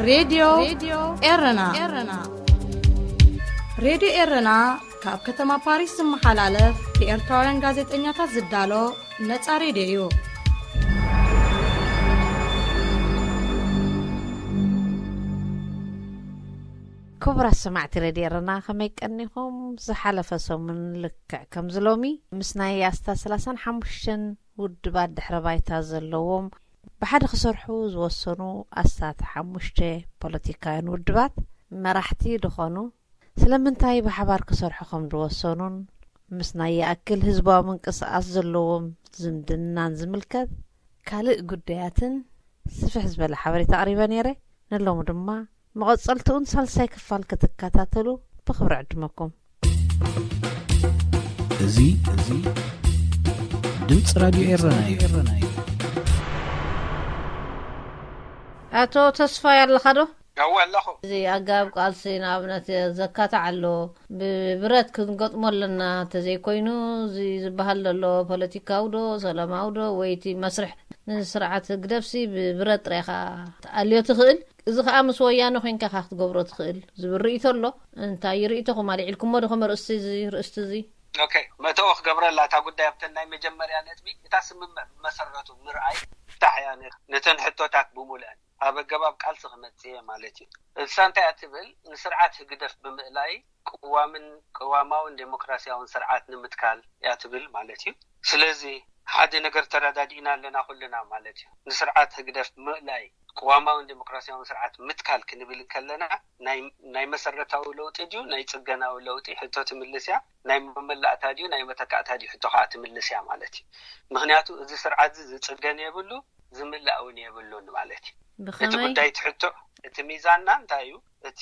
ሬድዮ ኤረና። ሬድዮ ኤረና ካብ ከተማ ፓሪስ ዝመሓላለፍ ብኤርትራውያን ጋዜጠኛታት ዝዳሎ ነጻ ሬድዮ እዩ። ክቡራት ሰማዕቲ ሬድዮ ኤረና፣ ከመይ ቀኒኹም? ዝሓለፈ ሰሙን ልክዕ ከምዚ ሎሚ ምስ ናይ ኣስታት ሰላሳን ሓሙሽተን ውድባት ድሕረ ባይታ ዘለዎም ብሓደ ክሰርሑ ዝወሰኑ ኣስታት ሓሙሽተ ፖለቲካውያን ውድባት መራሕቲ ዝኾኑ ስለምንታይ ብሓባር ክሰርሑ ከም ዝወሰኑን ምስ ናይ ይኣክል ህዝባዊ ምንቅስቓስ ዘለዎም ዝምድናን ዝምልከት ካልእ ጉዳያትን ስፍሕ ዝበለ ሓበሬታ ኣቕሪበ ነይረ። ንሎሚ ድማ መቐጸልትኡን ሳልሳይ ክፋል ክትከታተሉ ብኽብሪ ዕድመኩም። እዚ፣ እዚ ድምፂ ራድዮ ኤረና እዩ። ኣቶ ተስፋይ ኣለኻ ዶ? ያው ኣለኹ። እዚ ኣገባብ ቃልሲ ንኣብነት ዘካትዕ ኣሎ። ብብረት ክንገጥሞ ኣለና፣ እንተዘይኮይኑ እዚ ዝበሃል ዘሎ ፖለቲካዊ ዶ፣ ሰላማዊ ዶ፣ ወይ እቲ መስርሕ ንስርዓት ህግደፍሲ ብብረት ጥራይ ኢኻ ትኣልዮ ትኽእል። እዚ ኸኣ ምስ ወያነ ኮይንካ ኢኻ ክትገብሮ ትኽእል ዝብል ርእይቶ ኣሎ። እንታይ ርእይቶኹም? ኣልዒልኩሞ ዶ ከም ኣርእስቲ እዚ፣ ርእስቲ እዚ? ኦኬ፣ መእተዊ ክገብረላ እታ ጉዳይ ኣብተን ናይ መጀመርያ ነጥቢ፣ እታ ስምምዕ ብመሰረቱ ምርኣይ ፍታሕ እያ ነ-፣ ነተን ሕቶታት ብምሉአን ኣብ ኣገባብ ቃልሲ ክመጽእ እየ ማለት እዩ። እሳ እንታይ እያ ትብል? ንስርዓት ህግደፍ ብምእላይ ቅዋምን ቅዋማውን ዴሞክራሲያውን ስርዓት ንምትካል እያ ትብል ማለት እዩ። ስለዚ ሓደ ነገር ተረዳዲእና ኣለና ኩልና ማለት እዩ። ንስርዓት ህግደፍ ምእላይ ቅዋማውን ዴሞክራሲያውን ስርዓት ምትካል ክንብል እንከለና ናይ፣ ናይ መሰረታዊ ለውጢ ድዩ ናይ ጽገናዊ ለውጢ ሕቶ ትምልስ እያ፣ ናይ መመላእታ ድዩ ናይ መተካእታ ድዩ ሕቶ ከዓ ትምልስ እያ ማለት እዩ። ምኽንያቱ እዚ ስርዓት እዚ ዝጽገን የብሉ፣ ዝምላእ እውን የብሉን ማለት እዩ። እቲ ብኸመይ? ጉዳይ እቲ ሕቶ፣ እቲ ሚዛንና እንታይ እዩ? እቲ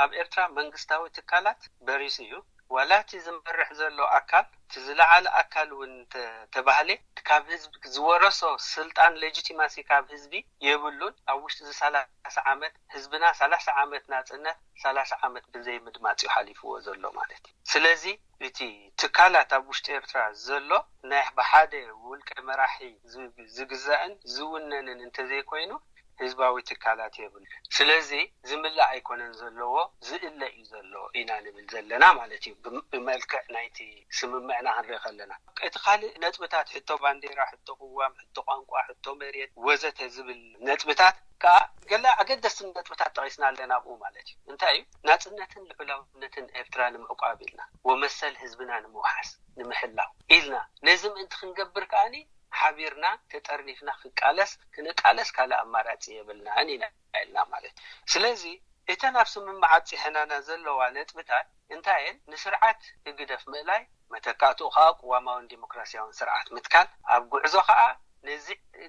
ኣብ ኤርትራ መንግስታዊ ትካላት በሪሱ እዩ። ዋላ እቲ ዝመርሕ ዘሎ ኣካል፣ እቲ ዝለዓለ ኣካል እውን ተ-፣ ተባህለ፣ ካብ ህዝቢ ዝወረሶ ስልጣን፣ ሌጂቲማሲ ካብ ህዝቢ የብሉን። ኣብ ውሽጢ እዚ ሰላሳ ዓመት ህዝብና፣ ሰላሳ ዓመት ናጽነት፣ ሰላሳ ዓመት ብዘይ ምድማጽ እዩ ሓሊፍዎ ዘሎ ማለት እዩ። ስለዚ እቲ ትካላት ኣብ ውሽጢ ኤርትራ ዘሎ ናይ ብሓደ ውልቀ መራሒ ዝ-፣ ዝግዛእን ዝውነንን እንተዘይኮይኑ ህዝባዊ ትካላት የብሉ። ስለዚ ዝምላእ ኣይኮነን ዘለዎ፣ ዝእለ እዩ ዘሎ ኢና ንብል ዘለና ማለት እዩ። ብም-፣ ብመልክዕ ናይቲ ስምምዕና ክንርኢ ከለና፣ እቲ ካልእ ነጥብታት፣ ሕቶ ባንዴራ፣ ሕቶ ቅዋም፣ ሕቶ ቋንቋ፣ ሕቶ መሬት ወዘተ ዝብል ነጥብታት ከኣ ገለ ኣገደስቲ ነጥብታት ጠቒስና ኣለና ኣብኡ ማለት እዩ። እንታይ እዩ? ናጽነትን ልዑላውነትን ኤርትራ ንምዕቋብ ኢልና፣ ወመሰል ህዝብና ንምውሓስ፣ ንምሕላው ኢልና፣ ነዚ ምእንቲ ክንገብር ከኣኒ ሓቢርና ተጠርኒፍና ክቃለስ፣ ክንቃለስ ካልእ ኣማራጺ የብልናን ኢና ኢልና ማለት እዩ። ስለዚ እተን ኣብ ስምምዕ ኣብጺሐናና ዘለዋ ነጥብታት እንታይ እየን? ንስርዓት ህግደፍ ምእላይ፣ መተካእትኡ ከኣ ቅዋማውን ዴሞክራሲያውን ስርዓት ምትካል፣ ኣብ ጉዕዞ ከኣ ነዚ፣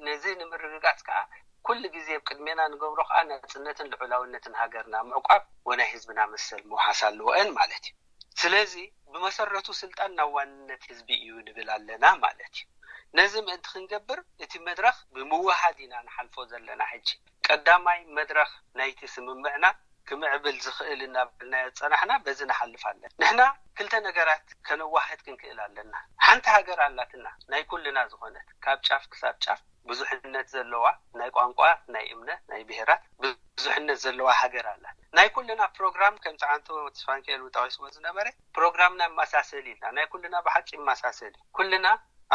ነዚ ንምርግጋጽ ከኣ ኩሉ ግዜ ኣብ ቅድሜና ንገብሮ ከኣ ናጽነትን ልዑላውነትን ሃገርና ምዕቋብ ወናይ ህዝብና መሰል ምውሓስ ኣለወን ማለት እዩ። ስለዚ ብመሰረቱ ስልጣን ናብ ዋንነት ህዝቢ እዩ ንብል ኣለና ማለት እዩ። ነዚ ምእንቲ ክንገብር እቲ መድረኽ ብምውሃድ ኢና ንሓልፎ ዘለና። ሕጂ ቀዳማይ መድረኽ ናይቲ ስምምዕና ክምዕብል ዝኽእል እናበልናዮ ዝጸናሕና በዚ ንሓልፍ ኣለና። ንሕና ክልተ ነገራት ከነዋህድ ክንክእል ኣለና። ሓንቲ ሃገር ኣላትና፣ ናይ ኩልና ዝኾነት፣ ካብ ጫፍ ክሳብ ጫፍ ብዙሕነት ዘለዋ፣ ናይ ቋንቋ፣ ናይ እምነት፣ ናይ ብሄራት ብዙሕነት ዘለዋ ሃገር ኣላት። ናይ ኩልና ፕሮግራም፣ ከምቲ ዓንቶ ተስፋንኪኤል እውን ጠቒስዎ ዝነበረ፣ ፕሮግራምና ይመሳሰል ኢልና፣ ናይ ኩልና ብሓቂ ይመሳሰል እዩ። ኩልና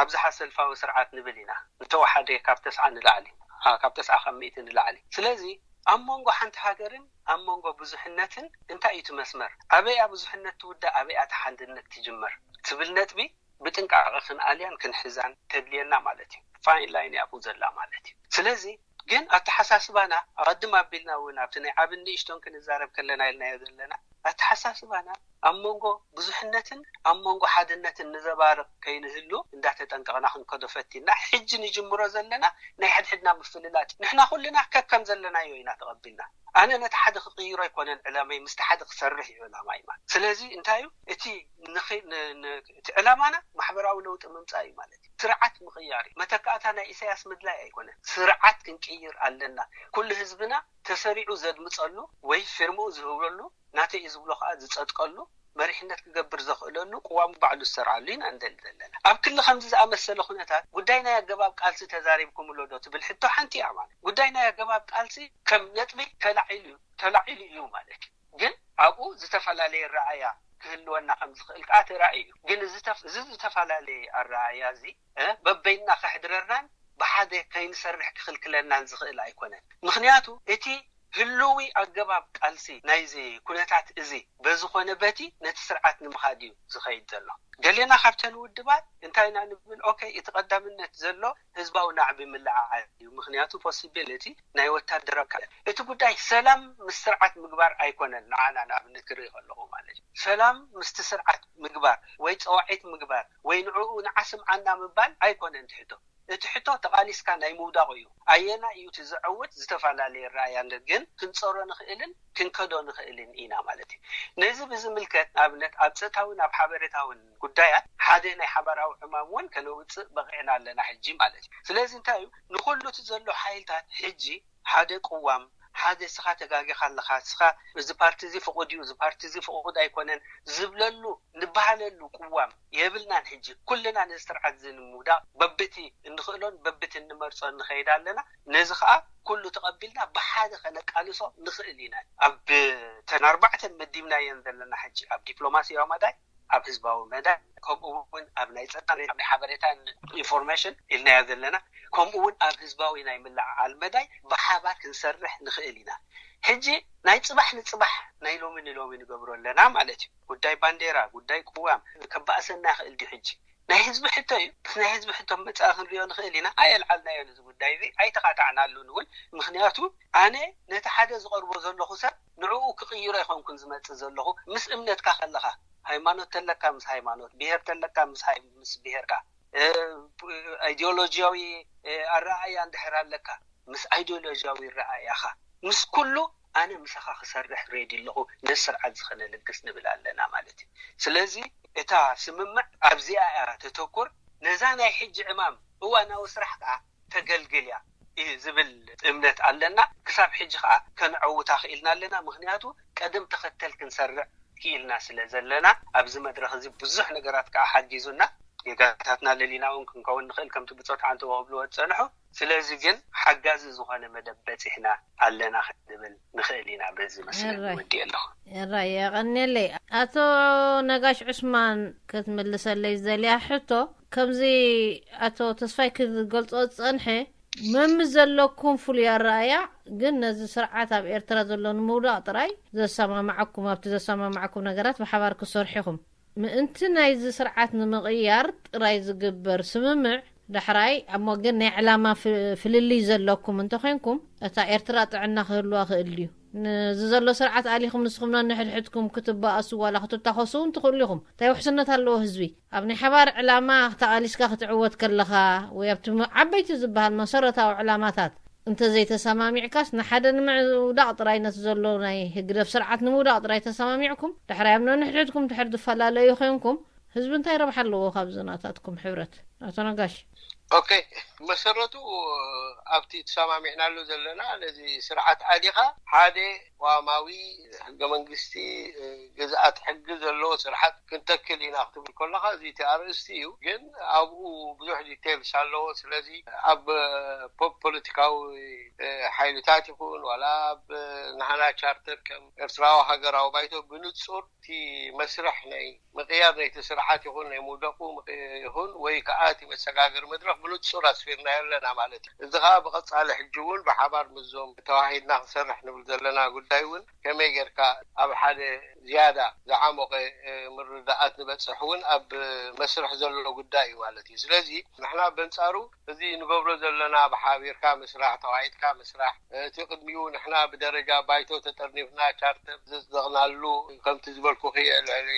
ኣብዝሓ ሰልፋዊ ስርዓት ንብል ኢና፣ እንተወሓደ ካብ ተስዓ ንላዕሊ፣ ኣ፣ ካብ ተስዓ ካብ ሚእቲ ንላዕሊ። ስለዚ ኣብ መንጎ ሓንቲ ሃገርን ኣብ መንጎ ብዙሕነትን እንታይ እዩ እቲ መስመር? ኣበይ እያ ብዙሕነት ትውዳእ? ኣበይ እያ እቲ ሓድነት ትጅመር? ትብል ነጥቢ ብጥንቃቐ ክንኣልያን ክንሕዛን ተድልየና ማለት እዩ። ፋይን ላይን እያ ኣብኡ ዘላ ማለት እዩ። ስለዚ ግን ኣተሓሳስባና፣ ኣቐድም ኣቢልና እውን ኣብቲ ናይ ዓብን ንእሽቶን ክንዛረብ ከለና ኢልናዮ ዘለና፣ ኣተሓሳስባና ኣብ መንጎ ብዙሕነትን ኣብ መንጎ ሓድነትን ንዘባርቕ ከይንህሉ እንዳተጠንቀቕና ክንከዶ ፈቲና። ሕጂ ንጅምሮ ዘለና ናይ ሕድሕድና ምፍልላጥ እዩ። ንሕና ኩልና ከከም ዘለናዮ ኢና ተቐቢልና። ኣነ ነቲ ሓደ ክቕይሮ ኣይኮነን ዕላማይ፣ ምስቲ ሓደ ክሰርሕ እዩ ዕላማይ ማለት። ስለዚ እንታይ እዩ እቲ ንኺ-፣ ን-፣ ን-፣ እቲ ዕላማና ማሕበራዊ ለውጢ ምምጻእ እዩ ማለት እዩ። ስርዓት ምቕያር እዩ። መተካእታ ናይ ኢሳያስ ምድላይ ኣይኮነን። ስርዓት ክንቅይር ኣለና። ኩሉ ህዝብና ተሰሪዑ ዘድምጸሉ ወይ ፊርምኡ ዝህበሉ፣ ናተይ እዩ ዝብሎ ከኣ ዝጸድቀሉ መሪሕነት ክገብር ዘኽእለሉ ቅዋሙ ባዕሉ ዝሰርዓሉ ኢና ንደሊ ዘለና። ኣብ ክሊ ከምዚ ዝኣመሰለ ኩነታት ጉዳይ ናይ ኣገባብ ቃልሲ ተዛሪብኩምሎ ዶ ትብል ሕቶ ሓንቲ እያ። ማለት ጉዳይ ናይ ኣገባብ ቃልሲ ከም ነጥቢ ተላዒሉ እዩ ተላዒሉ እዩ ማለት እዩ። ግን ኣብኡ ዝተፈላለየ ረኣያ ክህልወና ከም ዝኽእል ከዓ ተራእዩ እዩ። ግን እዚ ተፍ- እዚ ዝተፈላለየ ኣረኣያ እዚ እ፣ በበይንና ከሕድረርናን ብሓደ ከይንሰርሕ ክኽልክለናን ዝኽእል ኣይኮነን። ምክንያቱ እቲ ህልዊ ኣገባብ ቃልሲ ናይዚ ኩነታት እዚ በዝኾነ በቲ ነቲ ስርዓት ንምኻድ እዩ ዝኸይድ ዘሎ። ገሌና ካብተን ውድባት እንታይ ኢና ንብል? ኦኬ፣ እቲ ቀዳምነት ዘሎ ህዝባዊ ናዕቢ ምልዓዓል እዩ። ምክንያቱ ፖሲቢሊቲ ናይ ወታደራዊ ካ እቲ ጉዳይ ሰላም ምስ ስርዓት ምግባር ኣይኮነን። ንዓና ንኣብነት ክርኢ ከለኹ ማለት እዩ፣ ሰላም ምስቲ ስርዓት ምግባር ወይ ፀዋዒት ምግባር ወይ ንዕኡ ንዓስምዓና ምባል ኣይኮነን ትሕቶ። እቲ ሕቶ ተቓሊስካ ናይ ምውዳቕ እዩ። ኣየና እዩ እቲ ዘዐውት? ዝተፈላለየ ራእያ እንደ ግን ክንፀሮ ንኽእልን ክንከዶ ንኽእልን ኢና ማለት እዩ። ነዚ ብዝምልከት ንኣብነት ኣብ ፀታውን ኣብ ሓበሬታውን ጉዳያት ሓደ ናይ ሓባራዊ ዕማም እውን ከነውፅእ በቂዕና ኣለና ሕጂ ማለት እዩ። ስለዚ እንታይ እዩ ንኩሉ እቲ ዘሎ ሓይልታት ሕጂ ሓደ ቅዋም ሓደ እስኻ ተጋጊኻ ኣለኻ፣ እስኻ እዚ ፓርቲ እዚ ፍቑድ እዩ፣ እዚ ፓርቲ እዚ ፍቑድ ኣይኮነን ዝብለሉ ንባህለሉ ቅዋም የብልናን። ሕጂ ኩልና ነዚ ስርዓት እዚ ንምውዳቕ በብቲ እንኽእሎን በብቲ እንመርጾን ንኸይድ ኣለና። ነዚ ኸኣ ኩሉ ተቐቢልና ብሓደ ከነቃልሶ ንኽእል ኢና። ኣብ ተን ኣርባዕተን መዲብናየን ዘለና ሕጂ ኣብ ዲፕሎማስያዊ መዳይ ኣብ ህዝባዊ መዳይ ከምኡ እውን ኣብ ናይ ፀጣ ናይ ሓበሬታን ኢንፎርሜሽን ኢልናዮ ዘለና ከምኡ እውን ኣብ ህዝባዊ ናይ ምልዓዓል መዳይ ብሓባር ክንሰርሕ ንኽእል ኢና። ሕጂ ናይ ፅባሕ ንፅባሕ ናይ ሎሚ ንሎሚ ንገብሮ ኣለና ማለት እዩ። ጉዳይ ባንዴራ ጉዳይ ቅዋም ከባእሰና ይኽእል ድዩ? ሕጂ ናይ ህዝቢ ሕቶ እዩ። ናይ ህዝቢ ሕቶ መፃኢ ክንሪኦ ንኽእል ኢና። ኣየልዓልናዮን እዚ ጉዳይ እዚ ኣይተኻታዕናሉን እውን። ምክንያቱ ኣነ ነቲ ሓደ ዝቐርቦ ዘለኹ ሰብ ንዕኡ ክቕይሮ ኣይኮንኩን ዝመፅእ ዘለኹ። ምስ እምነትካ ከለኻ ሃይማኖት ተለካ ምስ ሃይማኖት ብሄር ተለካ ምስ ሃይ- ምስ ብሄርካ እ፣ ኣይዲዮሎጂያዊ እ፣ ኣረኣእያ እንድሕር ኣለካ ምስ ኣይዲዮሎጂያዊ ረኣያኻ ምስ ኩሉ ኣነ ምሳኻ ክሰርሕ ሬዲ ኣለኹ። ነዚ ስርዓት እዚ ከነልግስ ንብል ኣለና ማለት እዩ። ስለዚ እታ ስምምዕ ኣብዚኣ እያ ተተኩር። ነዛ ናይ ሕጂ ዕማም እዋናዊ ስራሕ ከዓ ተገልግል እያ እዩ ዝብል እምነት ኣለና። ክሳብ ሕጂ ከዓ ከነዐውታ ክኢልና ኣለና። ምክንያቱ ቀደም ተኸተል ክንሰርዕ ክኢልና ስለ ዘለና ኣብዚ መድረኽ እዚ ብዙሕ ነገራት ከዓ ሓጊዙና ጌጋታትና ለሊና እውን ክንከውን ንኽእል ከምቲ ብፆት ሓንቲ ክብልዎ ዝፀንሑ። ስለዚ ግን ሓጋዚ ዝኾነ መደብ በፂሕና ኣለና ክንብል ንኽእል ኢና። በዚ መስለ ሕራይ። ወዲ ኣለኹ። ሕራይ የቐንየለይ። ኣቶ ነጋሽ ዑስማን ክትምልሰለይ ዝደልያ ሕቶ ከምዚ ኣቶ ተስፋይ ክገልጾ ዝጸንሐ መምስ ዘለኩም ፍሉይ ኣረኣያ ግን ነዚ ስርዓት ኣብ ኤርትራ ዘሎ ንምውዳቕ ጥራይ ዘሰማማዓኩም ኣብቲ ዘሰማማዓኩም ነገራት ብሓባር ክሰርሑ ኢኹም። ምእንቲ ናይዚ ስርዓት ንምቕያር ጥራይ ዝግበር ስምምዕ ዳሕራይ ኣብ ወገን ናይ ዕላማ ፍ- ፍልልይ ዘለኩም እንተኾይንኩም እታ ኤርትራ ጥዕና ክህልዋ ክእል ድዩ? ነዚ ዘሎ ስርዓት ኣሊኹም ንስኹም ነንሕድሕድኩም ክትበኣሱ ዋላ ክትታኸሱ እውን ትኽእሉ ኢኹም። እንታይ ውሕስነት ኣለዎ ህዝቢ? ኣብ ናይ ሓባር ዕላማ ተቓሊስካ ክትዕወት ከለኻ ወይ ኣብቲ ም- ዓበይቲ ዝበሃል መሰረታዊ ዕላማታት እንተዘይተሰማሚዕካስ ንሓደ ንምውዳቕ ጥራይ ነቲ ዘሎ ናይ ህግደፍ ስርዓት ንምውዳቕ ጥራይ ተሰማሚዕኩም ድሕራይ ኣብ ነንሕድሕድኩም ድሕር ዝፈላለዩ ኮይንኩም ህዝቢ እንታይ ረብሓ ኣለዎ ካብዚ ናታትኩም ሕብረት? ኣቶ ነጋሽ። ኦኬ፣ መሰረቱ ኣብቲ ተሰማሚዕናሉ ዘለና ነዚ ስርዓት ኣሊኻ ሓደ ዋማዊ ህገ መንግስቲ ግዝኣት ሕጊ ዘለዎ ስርዓት ክንተክል ኢና ክትብል ከለኻ እዚ እቲ ኣርእስቲ እዩ። ግን ኣብኡ ብዙሕ ዲቴልስ ኣለዎ። ስለዚ ኣብ ፖ- ፖለቲካዊ ሓይልታት ይኹን ዋላ ኣብ ናህና ቻርተር ከም ኤርትራዊ ሃገራዊ ባይቶ ብንጹር እቲ መስርሕ ናይ ምቕያር ናይቲ ስርዓት ይኹን ናይ ምውደቁ ምቕ- ይኹን ወይ ከዓ እቲ መሰጋገሪ መድረኽ ብንጹር ኣስፊርናዮ ኣለና ማለት እዩ። እዚ ከዓ ብቐጻሊ ሕጂ እውን ብሓባር ምስዞም ተዋሂድና ክንሰርሕ ንብል ዘለና ጉዳይ እውን ከመይ ጌርካ ኣብ ሓደ ዝያዳ ዝዓሞቐ እ፣ ምርዳኣት ንበፅሕ እውን ኣብ መስርሕ ዘሎ ጉዳይ እዩ ማለት እዩ። ስለዚ ንሕና በንፃሩ እዚ ንገብሮ ዘለና ብሓቢርካ ምስራሕ ተዋሂድካ ምስራሕ እቲ ቅድሚኡ ንሕና ብደረጃ ባይቶ ተጠርኒፍና ቻርተር ዘፅደቕናሉ ከምቲ ዝበልኩኺ ልዕሊ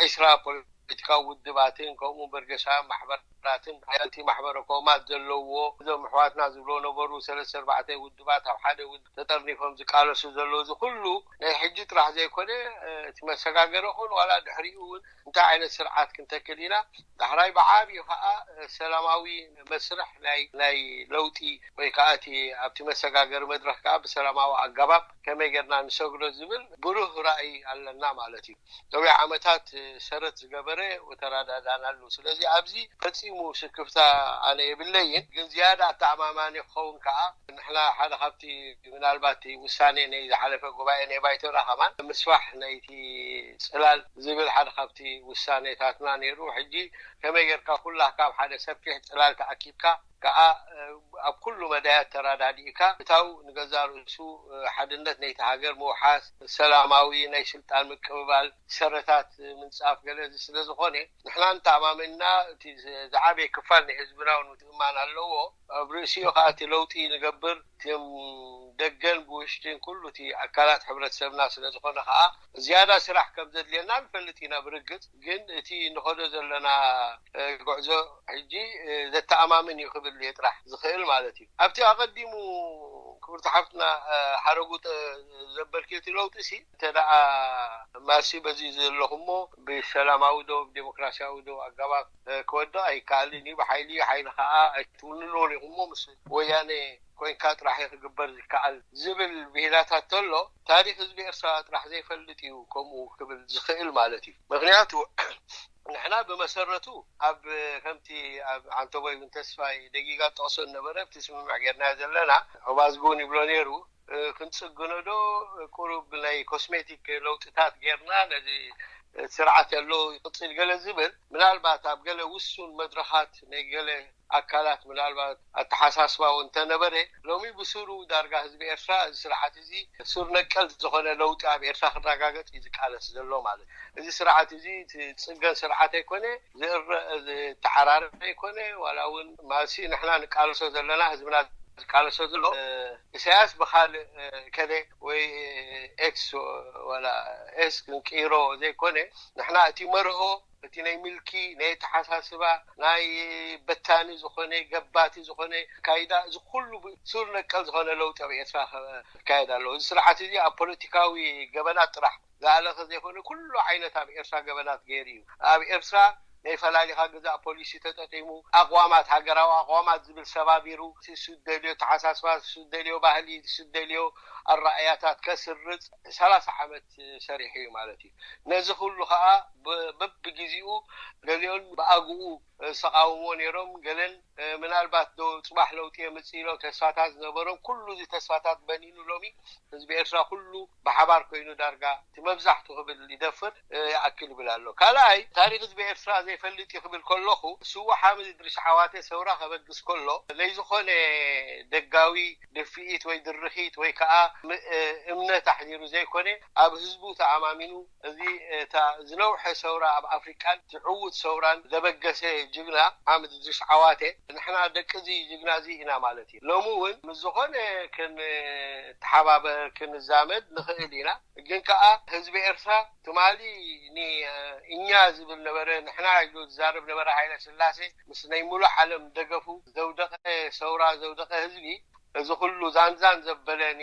ዒስራ ፖለቲካዊ ውድባትን ከምኡ በርገሳ ማሕበር ማሕበራትን ሓያልቲ ማሕበረ ኮማት ዘለዎ እዞም ኣሕዋትና ዝብሎ ነበሩ ሰለስተ ኣርባዕተ ውድባት ኣብ ሓደ ውድ ተጠርኒፎም ዝቃለሱ ዘለዉ እዚ ኩሉ ናይ ሕጂ ጥራሕ ዘይኮነ እቲ መሰጋገሪ ኹን ዋላ ድሕሪኡ እውን እንታይ ዓይነት ስርዓት ክንተክል ኢና ዳሕራይ ብዓብዩ ከዓ ሰላማዊ መስርሕ ናይ ናይ ለውጢ ወይ ከዓ እቲ ኣብቲ መሰጋገሪ መድረክ ከዓ ብሰላማዊ ኣገባብ ከመይ ጌርና ንሰግሮ ዝብል ብሩህ ራእይ ኣለና ማለት እዩ። ነዊሕ ዓመታት ሰረት ዝገበረ ተረዳዳናሉ። ስለዚ ኣብዚ ፈፂሙ ስክፍታ ኣነ የብለይን፣ ግን ዝያዳ ኣተኣማማኒ ክኸውን ከዓ ንሕና ሓደ ካብቲ ምናልባት ውሳኔ ናይ ዝሓለፈ ጉባኤ ናይ ባይቶና ከማን ምስፋሕ ናይቲ ፅላል ዝብል ሓደ ካብቲ ውሳኔታትና ነይሩ። ሕጂ ከመይ ጌርካ ኩላ ካብ ሓደ ሰፊሕ ፅላል ተኣኪብካ ከዓ ኣብ ኩሉ መዳያት ተረዳዲእካ እታው ንገዛ ርእሱ ሓድነት ናይቲ ሃገር ምውሓስ ሰላማዊ ናይ ስልጣን ምቅብባል ሰረታት ምንፃፍ ገለ እዚ ስለ ዝኾነ ንሕና እንተኣማመንና እቲ ዝዓበየ ክፋል ናይ ህዝብና እውን ምትእማን ኣለዎ ኣብ ርእሲኡ ከዓ እቲ ለውጢ ንገብር እቲም ደገን ብውሽጥን ኩሉ እቲ ኣካላት ሕብረተሰብና ስለ ዝኾነ ከዓ ዝያዳ ስራሕ ከም ዘድልየና ንፈልጥ ኢና ብርግፅ ግን እቲ ንኸዶ ዘለና ጉዕዞ ሕጂ ዘተኣማምን እዩ ክብል እየ ጥራሕ ዝኽእል ማለት እዩ ኣብቲ ኣቐዲሙ ክብርቲ ሓፍትና ሓረጉ ዘበልክዮ እቲ ለውጢ ሲ እንተ ደኣ ማሲ በዚ ዘለኹሞ ብሰላማዊ ዶ ብዴሞክራሲያዊ ዶ ኣገባብ ክወድቕ ኣይከኣልን እዩ ብሓይሊ ሓይሊ ከዓ ኣይትውንንዎን ኢኹሞ ምስ ወያነ ኮይንካ ጥራሕ ክግበር ዝከኣል ዝብል ብሂላታት ተሎ ታሪክ ህዝቢ ኤርትራ ጥራሕ ዘይፈልጥ እዩ ከምኡ ክብል ዝኽእል ማለት እዩ ምክንያቱ ንሕና ብመሰረቱ ኣብ ከምቲ ኣብ ዓንተቦይ እውን ተስፋይ ደጊጋ ጠቕሶ ነበረ ኣብቲ ስምምዕ ጌርና ዘለና ኦባዝጎን ይብሎ ነይሩ ክንፅግኖ ዶ ቁሩብ ናይ ኮስሜቲክ ለውጥታት ጌርና ነዚ ስርዓት ያለው ይቅፅል ገለ ዝብል ምናልባት ኣብ ገለ ውሱን መድረኻት ናይ ገለ ኣካላት ምናልባት ኣተሓሳስባው እንተነበረ ሎሚ ብስሩ ዳርጋ ህዝቢ ኤርትራ እዚ ስርዓት እዚ ሱር ነቀል ዝኾነ ለውጢ ኣብ ኤርትራ ክረጋገፅ እዩ ዝቃለስ ዘሎ ማለት እዚ ስርዓት እዚ ፅገን ስርዓት ኣይኮነ ዝእረ ዝተዓራረበ ኣይኮነ ዋላ እውን ማሲ ንሕና ንቃለሶ ዘለና ህዝብና ዝቃለሶ ዘሎ ኢሳያስ ብካልእ ከለ ወይ ኤክስ ዋላ ኤስ ክንቅይሮ ዘይኮነ ንሕና እቲ መርሆ እቲ ናይ ምልኪ ናይ ኣተሓሳስባ ናይ በታኒ ዝኾነ ገባቲ ዝኾነ ካይዳ እዚ ኩሉ ሱር ነቀል ዝኾነ ለውጢ ኣብ ኤርትራ ክካየድ ኣለዎ እዚ ስርዓት እዚ ኣብ ፖለቲካዊ ገበናት ጥራሕ ዝኣለኸ ዘይኮነ ኩሉ ዓይነት ኣብ ኤርትራ ገበናት ገይሩ እዩ ኣብ ኤርትራ ናይ ፈላሊኻ ግዛእ ፖሊሲ ተጠቂሙ ኣቕዋማት ሃገራዊ ኣቕዋማት ዝብል ሰባቢሩ ዝደልዮ ተሓሳስባ ዝደልዮ ባህሊ ዝደልዮ ኣረኣያታት ከስርፅ ሰላሳ ዓመት ሰሪሑ እዩ ማለት እዩ ነዚ ኩሉ ከዓ በብግዜኡ ገሊኦን ብኣግኡ ዝተቃውሞ ነይሮም ገለን ምናልባት ዶ ፅባሕ ለውጢ የምፅእ ኢሎም ተስፋታት ዝነበሮም ኩሉ እዚ ተስፋታት በኒኑ ሎሚ ህዝቢ ኤርትራ ኩሉ ብሓባር ኮይኑ ዳርጋ እቲ መብዛሕቱ ክብል ይደፍር ይኣክል ይብል ኣሎ ካልኣይ ታሪክ ህዝቢ ኤርትራ ዘይፈልጥ እዩ ክብል ከለኹ ስዉ ሓምድ ድርሽ ዓዋተ ሰውራ ከበግስ ከሎ ናይ ዝኾነ ደጋዊ ድፍኢት ወይ ድርኺት ወይ ከዓ እምነት ኣሕዲሩ ዘይኮነ ኣብ ህዝቡ ተኣማሚኑ እዚ እታ ዝነውሐ ሰውራ ኣብ ኣፍሪቃን ዝዕውት ሰውራን ዘበገሰ ጅግና ሓምድ ድርሽ ዓዋተ ንሕና ደቂ እዚ ጅግና እዚ ኢና ማለት እዩ ሎሚ እውን ምስ ዝኾነ ክንተሓባበር ክንዛመድ ንኽእል ኢና ግን ከዓ ህዝቢ ኤርትራ ትማሊ እኛ ዝብል ነበረ ንሕና ኢሉ ዝዛረብ ነበረ ሃይለ ስላሴ ምስ ናይ ሙሉእ ዓለም ደገፉ ዘውደቀ ሰውራ ዘውደቀ ህዝቢ እዚ ኩሉ ዛንዛን ዘበለኒ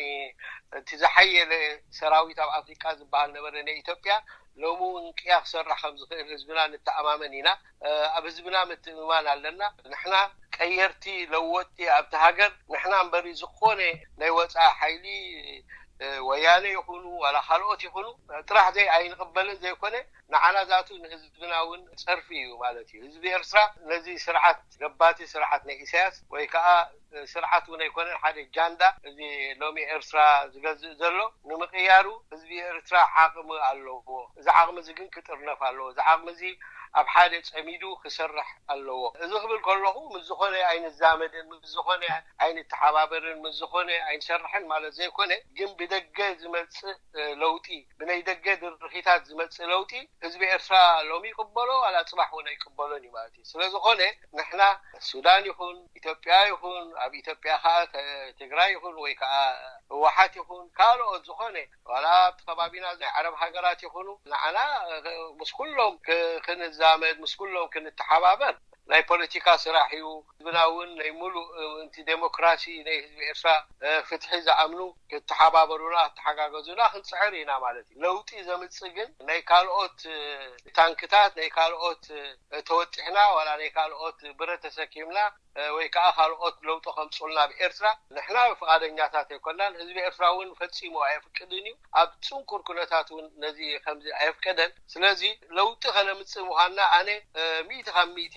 እቲ ዝሓየለ ሰራዊት ኣብ ኣፍሪቃ ዝበሃል ነበረ ናይ ኢትዮጵያ ሎሚ እውን ቅያ ክሰርሕ ከም ዝኽእል ህዝብና ንተኣማመን ኢና ኣብ ህዝብና ምትእምማን ኣለና ንሕና ቀየርቲ ለወጥቲ ኣብቲ ሃገር ንሕና እምበሪ ዝኾነ ናይ ወፃኢ ሓይሊ ወያነ ይኹኑ ዋላ ካልኦት ይኹኑ ጥራሕ ዘይ ኣይንቕበልን ዘይኮነ ንዓና ዛቱ ንህዝብና እውን ፀርፊ እዩ ማለት እዩ ህዝቢ ኤርትራ ነዚ ስርዓት ገባቲ ስርዓት ናይ ኢሳያስ ወይ ከዓ ስርዓት እውን ኣይኮነን ሓደ ጃንዳ እዚ ሎሚ ኤርትራ ዝገዝእ ዘሎ ንምቅያሩ ህዝቢ ኤርትራ ዓቅሚ ኣለዎ እዚ ዓቅሚ እዚ ግን ክጥርነፍ ኣለዎ እዚ ዓቅሚ እዚ ኣብ ሓደ ፀሚዱ ክሰርሕ ኣለዎ እዚ ክብል ከለኹ ምስ ዝኾነ ኣይንዛመድን ምስ ዝኾነ ኣይንተሓባበርን ምስ ዝኾነ ኣይንሰርሕን ማለት ዘይኮነ ግን ብደገ ዝመፅእ ለውጢ ብናይ ደገ ድርኺታት ዝመፅእ ለውጢ ህዝቢ ኤርትራ ሎም ይቅበሎ ዋላ ፅባሕ እውን ኣይቅበሎን እዩ ማለት እዩ ስለዝኾነ ንሕና ሱዳን ይኹን ኢትዮጵያ ይኹን ኣብ ኢትዮጵያ ከዓ ትግራይ ይኹን ወይ ከዓ ህወሓት ይኹን ካልኦት ዝኾነ ዋላ ኣብቲ ከባቢና ናይ ዓረብ ሃገራት ይኹኑ ንዓና ምስ ኩሎም ክንዛመድ ምስ ኩሎም ክንተሓባበር ናይ ፖለቲካ ስራሕ እዩ። ህዝብና እውን ናይ ሙሉእ እቲ ዴሞክራሲ ናይ ህዝቢ ኤርትራ ፍትሒ ዝኣምኑ ክተሓባበሩና ክተሓጋገዙና ክንፅዕር ኢና ማለት እዩ። ለውጢ ዘምፅእ ግን ናይ ካልኦት ታንክታት ናይ ካልኦት ተወጢሕና ዋላ ናይ ካልኦት ብረት ተሰኪምና ወይ ከዓ ካልኦት ለውጢ ከምፁልና ኣብ ኤርትራ ንሕና ፍቓደኛታት ኣይኮናን። ህዝቢ ኤርትራ እውን ፈፂሙ ኣየፍቅድን እዩ። ኣብ ፅንኩር ኩነታት እውን ነዚ ከምዚ ኣየፍቀደን። ስለዚ ለውጢ ከነምፅእ ምዃንና ኣነ ሚእቲ ካብ ሚእቲ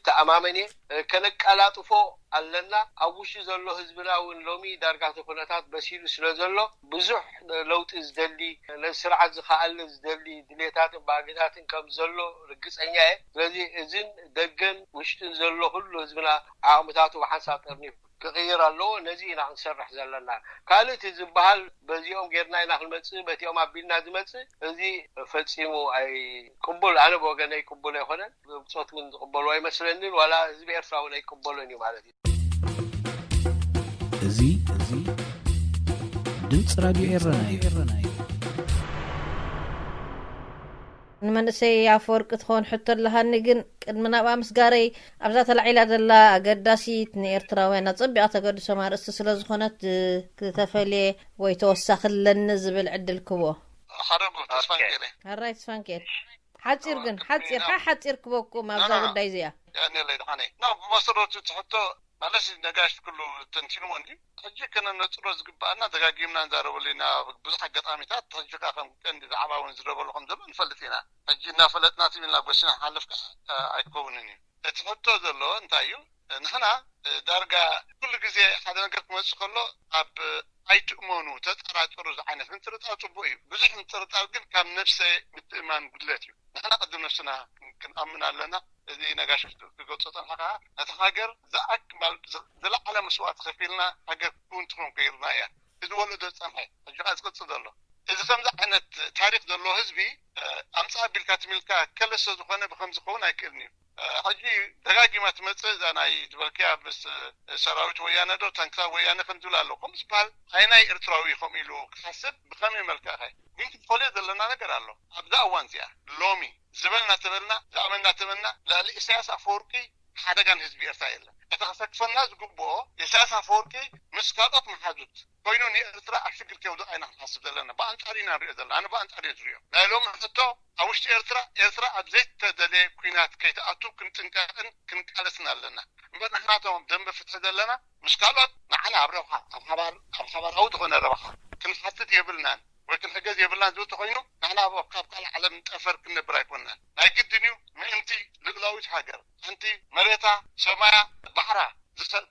ተኣማመን እየ። ከነቀላጥፎ ኣለና። ኣብ ውሽጢ ዘሎ ህዝብና እውን ሎሚ ዳርጋ እቲ ኩነታት በሲሉ ስለ ዘሎ ብዙሕ ለውጢ ዝደሊ ነዚ ስርዓት ዝኸኣል ዝደሊ ድሌታትን ባህግታትን ከም ዘሎ ርግፀኛ እየ። ስለዚ እዝን ደገን ውሽጥን ዘሎ ኩሉ ህዝብና ዓቕምታቱ ብሓንሳብ ጠርኒፉ ክቕይር ኣለዎ። ነዚ ኢና ክንሰርሕ ዘለና። ካልእ እቲ ዝበሃል በዚኦም ጌርና ኢና ክንመፅእ በቲኦም ኣቢልና ዝመፅእ እዚ ፈፂሙ ኣይ ቅቡል ኣነ ብወገነይ ቅቡል ኣይኮነን። ብብፆት እውን ዝቕበሉ ኣይመስለንን ዋላ ህዝቢ ኤርትራ እውን ኣይቅበሉን እዩ ማለት እዩ። እዚ እዚ ድምፂ ራድዮ ኤረና እዩ። ንመንእሰይ ኣፈወርቂ ትኸውን ሕቶ ኣለሃኒ፣ ግን ቅድሚ ናብኣ ምስጋረይ ኣብዛ ተላዒላ ዘላ ኣገዳሲት ንኤርትራውያን ኣጸቢቓ ተገድሶም ኣርእስቲ ስለ ዝኾነት ክተፈልየ ወይ ተወሳኺ ኣለኒ ዝብል ዕድል ክቦ። ሓረጉ ተስፋ ገይረ ኣራይ ተስፋንኬል ሓጺር ግን ሓጺር ሓ ሓጺር ክበኩም ኣብዛ ጉዳይ እዚኣ። የቀንየለይ ድሓነይ ና ብመሰረቱ ትሕቶ ማለት ነጋሽ ኩሉ ተንቲንዎ እንዲ ሕጂ ከነነፅሮ ዝግባኣና ደጋጊምና ንዛረበሉ ኢና። ብዙሕ ኣጋጣሚታት ሕጂ ከዓ ከም ቀንዲ ዛዕባ እውን ዝረበሉ ከም ዘሎ ንፈልጥ ኢና። ሕጂ እናፈለጥና ትም ኢልና ጎሲና ክሓልፍ ከዓ ኣይከውንን እዩ። እቲ ሕቶ ዘሎ እንታይ እዩ? ንሕና ዳርጋ ኩሉ ግዜ ሓደ ነገር ክመፅእ ከሎ ኣብ ኣይትእመኑ ተጠራጠሩ ዝዓይነት ምጥርጣር ፅቡቅ እዩ። ብዙሕ ምጥርጣር ግን ካብ ነብሰ ምትእማን ጉድለት እዩ። ንሕና ቅድም ነብስና ክንኣምን ኣለና። እዚ ነጋሽ ክገልፆ ፀንሐ ከዓ ነቲ ሃገር ዝኣክል ዝለዓለ መስዋእቲ ከፊልና ሃገር ክውን ትኾን ከይርና እያ። እዚ ወለዶ ዝፀንሐ ሕጂ ከዓ ዝቅፅል ዘሎ እዚ ከምዚ ዓይነት ታሪክ ዘለዎ ህዝቢ ኣምፃ ኣቢልካ ትሚልካ ከለሰ ዝኾነ ብከምዚ ክኸውን ኣይክእልን እዩ። ሕጂ ደጋጊማ ትመፅእ እዛ ናይ ዝበልክያ ምስ ሰራዊት ወያነ ዶ ታንክታት ወያነ ከም ዝብል ኣሎ ከም ዝበሃል ኣይናይ ኤርትራዊ ከምኡ ኢሉ ክሓስብ ብከመይ መልክዕ ኸ ግን ክትፈልዮ ዘለና ነገር ኣሎ። ኣብዛ እዋን እዚኣ ሎሚ ዝበልና ተበልና ዝኣመና ተበልና ልዕሊ ኢሳያስ ኣፈወርቂ ሓደጋ ንህዝቢ ኤርትራ የለን። እቲ ከሰክፈና ዝግብኦ ኢሳያስ ኣፈወርቂ ምስ ካልኦት መሓዙት ኮይኑ ንኤርትራ ኣብ ሽግር ከውድቃ ኢና ክንሓስብ ዘለና። ብኣንጻሩ ኢና ንሪኦ ዘለና። ኣነ ብኣንጻሩ እየ ዝሪኦ። ናይ ሎሚ ሕቶ ኣብ ውሽጢ ኤርትራ ኤርትራ ኣብ ዘይተደለየ ኲናት ከይትኣቱ ክንጥንቀቕን ክንቃለስን ኣለና። እምበር ንሕና እቶም ኣብ ደንበ ፍትሒ ዘለና ምስ ካልኦት ንዓና ኣብ ረብሓ ኣብ ሓባር ኣብ ሓባራዊ ዝኾነ ረብሓ ክንሓትት የብልናን ወይ ክንሕገዝ የብልናን ዝብል ተኾይኑ ንሕና ኣብ ካብ ካልእ ዓለም ጠፈር ክንነብር ኣይኮንናን። ናይ ግድን እዩ ምእንቲ ልኡላዊት ሃገር ሓንቲ መሬታ ሰማያ ባሕራ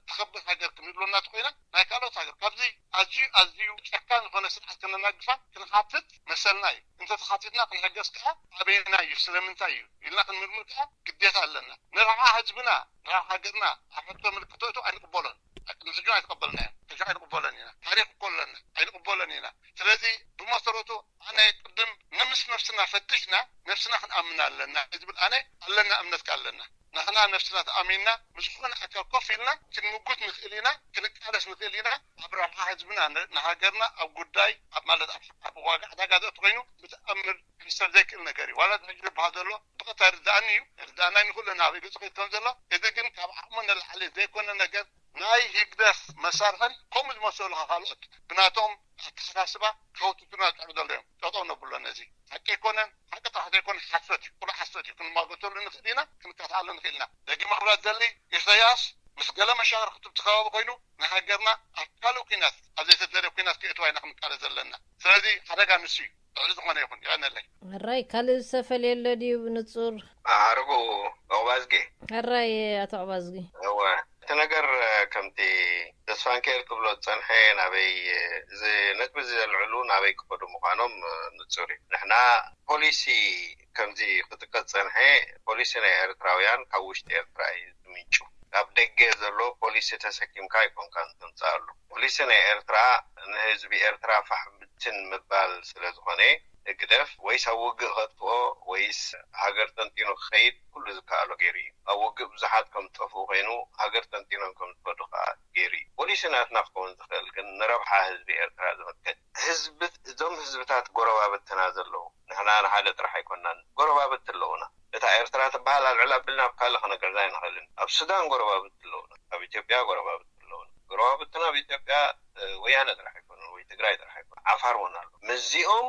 ትኸብር ሃገር ክንህልወና ተኮይና ናይ ካልኦት ሃገር ካብዚ ኣዝዩ ኣዝዩ ጨካን ዝኾነ ስርዓት ከነናግፋ ክንሓትት መሰልና እዩ። እንተተሓቲትና ክንሕገዝ ከዓ ኣበየና እዩ ስለምንታይ እዩ ኢልና ክንምርምር ከዓ ግዴታ ኣለና። ንረብሓ ህዝብና ንረብሓ ሃገርና ኣብ ሕቶ ምልክት ተእቱ ኣይንቅበሎን። ቅድሚ ሕጂ ኣይተቀበልናዮ ሕጂ ኣይንቅበሎን ኢና። ታሪክ እኮ ኣለና ኣይንቅበሎን ኢና። ስለዚ ብመሰረቱ ኣነ ቅድም ንምስ ነብስና ፈትሽና ነብስና ክንኣምን ኣለና ዝብል ኣነ ኣለና እምነት ኣለና። ንሕና ነብስና ተኣሚንና ምስ ዝኾነ ኣካል ኮፍ ኢልና ክንምጉት ንኽእል ኢና፣ ክንቃለስ ንኽእል ኢና። ኣብ ረብሓ ህዝብና ንሃገርና ኣብ ጉዳይ ኣብ ማለት ኣብ ዋጋ ዕዳጋ ዘእቲ ኮይኑ ብተኣምር ክሕሰብ ዘይክእል ነገር እዩ። ዋላ ሕጂ ዝበሃል ዘሎ ብቐጥታ ይርድኣኒ እዩ፣ ይርድኣና ንኹልና ኣበይ ገጹ ከይድ ከም ዘሎ። እዚ ግን ካብ ዓቕሙ ንላዕሊ ዘይኮነ ነገር ናይ ህግደፍ መሳርሕን ከምኡ ዝመሰሉ ካልኦት ብናቶም ኣተሓሳስባ ከውትቱና ዝፅዕሩ ዘሎ እዮም። ጠጠው ነብሎ ነዚ ሓቂ ኣይኮነን። ሓቂ ጥራሕ ዘይኮነ ሓሶት እዩ። ኩሉ ሓሶት እዩ። ክንማገተሉ ንኽእል ኢና፣ ክንከታኣሉ ንኽእል ኢና። ደጊመ ክብላ ዝደሊ ኢሳያስ ምስ ገለ መሻርክቱ ብቲ ከባቢ ኮይኑ ንሃገርና ኣብ ካልእ ኩናት ኣብ ዘይተደልየ ኩናት ክእትዋ ኢና ክንቃለስ ዘለና። ስለዚ ሓደጋ ንሱ እዩ። ልዕሊ ዝኾነ ይኹን የቐነለይ። ሕራይ ካልእ ዝተፈልየ ኣሎ ድዩ ብንጹር? ኣዕርጉ ዑቕባዝጊ። ሕራይ ኣቶ ዑቕባዝጊ። እወ እቲ ነገር ከምቲ ተስፋንኬር ክብሎ ዝጸንሐ ናበይ እዚ ነጥቢ እዚ ዘልዕሉ ናበይ ክኸዱ ምዃኖም ንጹር እዩ። ንሕና ፖሊሲ ከምዚ ክጥቀስ ዝጸንሐ ፖሊሲ ናይ ኤርትራውያን ካብ ውሽጢ ኤርትራ እዩ ዝምንጩ። ካብ ደገ ዘሎ ፖሊሲ ተሰኪምካ ኣይኮንካን ተምጽኣሉ። ፖሊሲ ናይ ኤርትራ ንህዝቢ ኤርትራ ፋሕ ብትን ምባል ስለ ዝኾነ ህግደፍ ወይስ ኣብ ውግእ ከጥፍኦ ወይስ ሃገር ጠንጢኑ ክኸይድ ኩሉ ዝከኣሎ ገይሩ እዩ። ኣብ ውግእ ብዙሓት ከም ዝጠፍኡ ኮይኑ ሃገር ጠንጢኖም ከም ዝኸዱ ከኣ ገይሩ እዩ። ፖሊሲ ናትና ክኸውን ዝኽእል ግን ንረብሓ ህዝቢ ኤርትራ ዝምልከት ህዝቢ እዞም ህዝብታት ጎረባብትና ዘለዉ ንሕና ንሓደ ጥራሕ ኣይኮናን ጎረባብቲ ኣለዉና። እቲ እታ ኤርትራ ትበሃል ኣልዕል ኣቢልና ኣብ ካልእ ክነግዕዛ ኣይንኽእልን። ኣብ ሱዳን ጎረባብቲ ኣለውና፣ ኣብ ኢትዮጵያ ጎረባብቲ ኣለውና። ጎረባብትና ኣብ ኢትዮጵያ ወያነ ጥራሕ ኣይኮኑን ወይ ትግራይ ጥራሕ ኣይኮኑን፣ ዓፋር እውን ኣሎ። ምስዚኦም